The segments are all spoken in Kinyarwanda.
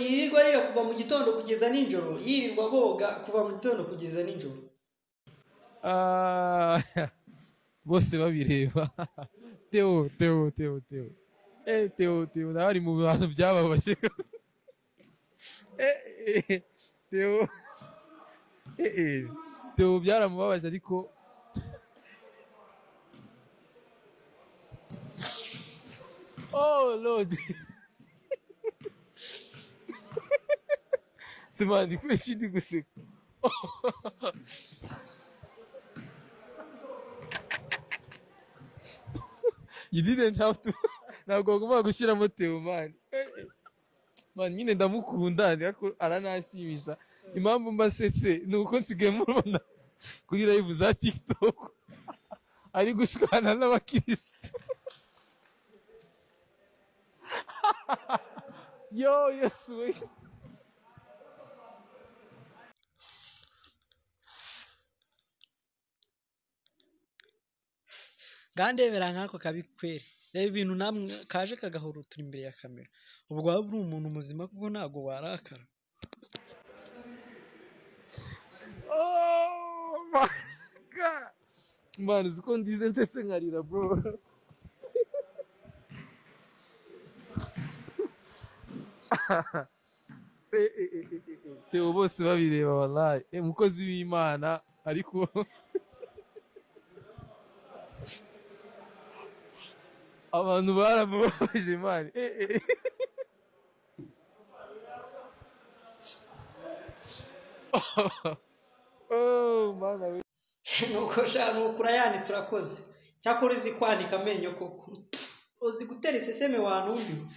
yirirwa arira kuva mu gitondo kugeza nijoro, yirirwa boga kuva mu gitondo kugeza nijoro. Bose babireba. Theo Theo Theo Theo Theo Theo nawe ari mu bantu byababaje. Theo Theo byaramubabaje ariko oh Lord. Simani kuki ndi guseka. You didn't have to. Ntabwo wagombaga gushyiramo Theo man. Man nyine ndamukunda ariko aranashimisha. Impamvu mbasetse ni uko nsigaye mubona kuri live za TikTok ari gushwana n'abakirisitu. Yo Yesu we. Ngandebera nk'ako kabi kweri. Reba ibintu namwe kaje kagahurutura imbere ya kamera. Ubwo waba uri umuntu muzima kuko ntago warakara. Oh my God. Man, uzi ko ndize nsetse nkarira bro. Theo bose babireba wallahi. Umukozi w'Imana ariko abantu baramubabaje man. Oh mana we. Nuko sha nukura yanditse urakoze. Cyakora uzi kwanika amenyo koko. Uzi gutera iseseme wanumbi.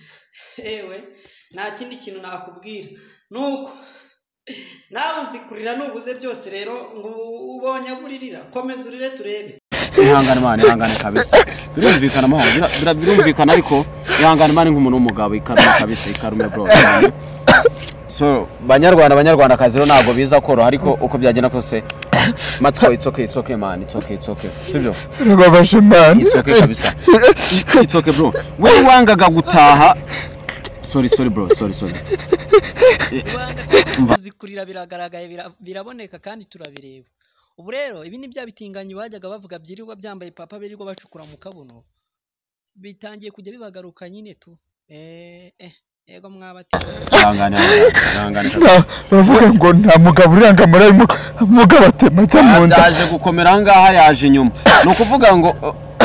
Ewe nta kindi kintu nakubwira. Nuko nawe uzi kurira nubuze byose rero ngo ubonye aburirira. Komeza urire turebe. Ihangane man, ihangane kabisa. Birumvikana mahoro, birumvikana ariko ihangane man nk'umuntu w'umugabo ikarume kabisa, ikarume bro. So banyarwanda banyarwanda kazi rero ntabwo biza koroha ariko uko byagenda kose Matsiko it's okay, it's okay man, it's okay, it's okay. Sibyo? Birababaje man. It's okay kabisa. It's okay bro. We wangaga gutaha. Sorry sorry bro, sorry sorry. Uzi kurira biragaragaye, biraboneka kandi turabireba. Ubu rero ibi ni bya bitinganyi bajyaga bavuga byirirwa byambaye papa birirwa bacukura mu kabuno. Bitangiye kujya bibagaruka nyine tu. Ego mwabati. Ihangane ihangane. Bavuga ngo nta mugabo uranga muri mugabo atema cyo mu nda. Yaje gukomera ngaha yaje inyuma. Ni ukuvuga ngo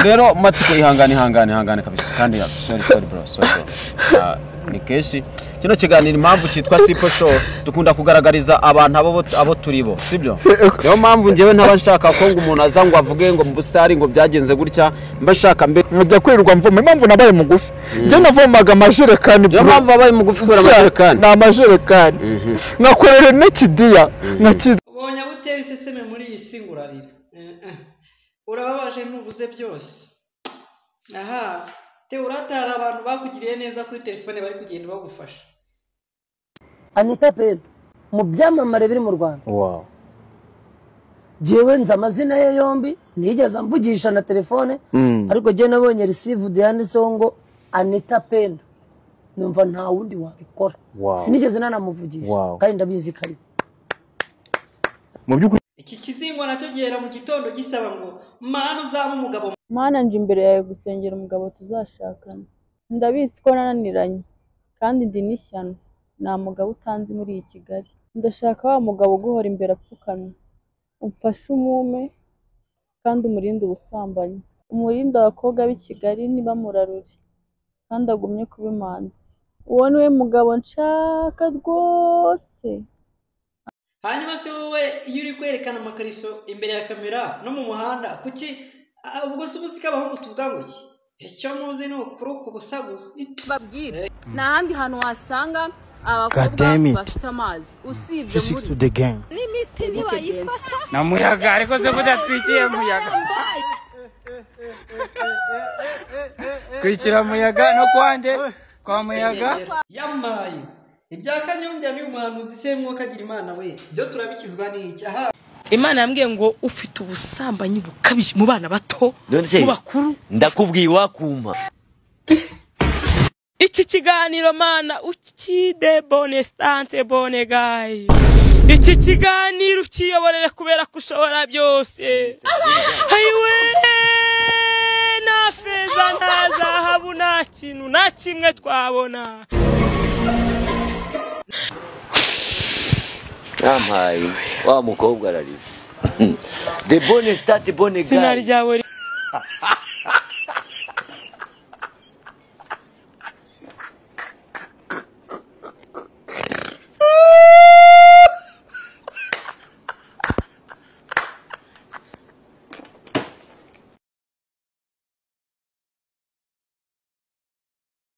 rero Matsiko ihangane ihangane ihangane kabisa kandi sorry sorry bro, sorry bro. Ni keshi kino kiganiro impamvu cyitwa Simple Show dukunda kugaragariza abantu abo turi bo, sibyo? Niyo mpamvu njyewe ntaba nshaka ko ngo umuntu aza ngo avuge ngo mu busitari ngo byagenze gutya, mba nshaka mbe nkajya kwirirwa mvoma. Impamvu nabaye mugufi njye navomaga amajerekani. Niyo mpamvu wabaye mugufi kubera amajerekani. Ni amajerekani nkakorera n'ikidiya nkakiza. Ubonye abutera iseseme muri iyi si ngo urarira. Urababaje ntubuze byose. Aha Theo uratara abantu bakugiriye neza kuri telefone bari kugenda bagufasha. Anita Pendo mu byamamare biri mu Rwanda. Wow. Jewe nzi amazina ye yombi, ntigeze amvugisha na telefone, ariko je nabonye received yanditseho ngo Anita Pendo. Numva nta wundi wabikora. Wow. Sinigeze nanamuvugisha. Wow. Kandi ndabizi kari. Mu byukuri iki kizingo nacyo gihera mu gitondo gisaba ngo mana uzaba umugabo. Mana nje imbere yawe gusengera umugabo tuzashakana. Ndabizi ko nananiranye kandi ndi n'ishyano. Nta mugabo utanzi muri iyi Kigali. Ndashaka wa mugabo uguhora imbere apfukamye. Umfashe umume kandi umurinde ubusambanyi. Umurinde abakobwa b'i Kigali ntibamurarure kandi agumye kuba imanzi. Uwo niwe mugabo nshaka rwose. Hanyuma se wowe iyo uri kwerekana amakariso imbere ya kamera no mu muhanda kuki ubwo se ubuzi k'abahungu tuvuga ngo iki? Icyo muzi ni ukuruka ubusa gusa. Babwire nta handi hantu wasanga abakobwa bafite amazi usibye muri n'imiti ntibayifata na muyaga ariko se kudatwikiye muyaga twikira muyaga no kwande kwa muyaga yamaye ibya Kanyombya ni umuhanuzi se mwuka agira Imana we byo turabikizwa n'iki? Aha Imana yambwiye ngo ufite ubusambanyi bukabije mu bana bato mu bakuru ndakubwiye wakumpa. Iki kiganiro Mana ukide bonne stance bonne guy. Iki kiganiro ukiyoborere kubera ko ushobora byose. Ayiwe, nta feza, nta zahabu, nta kintu na kimwe twabona. Yampaye wa mukobwa ararize. The bonne start bonne Izina guy. ryawe.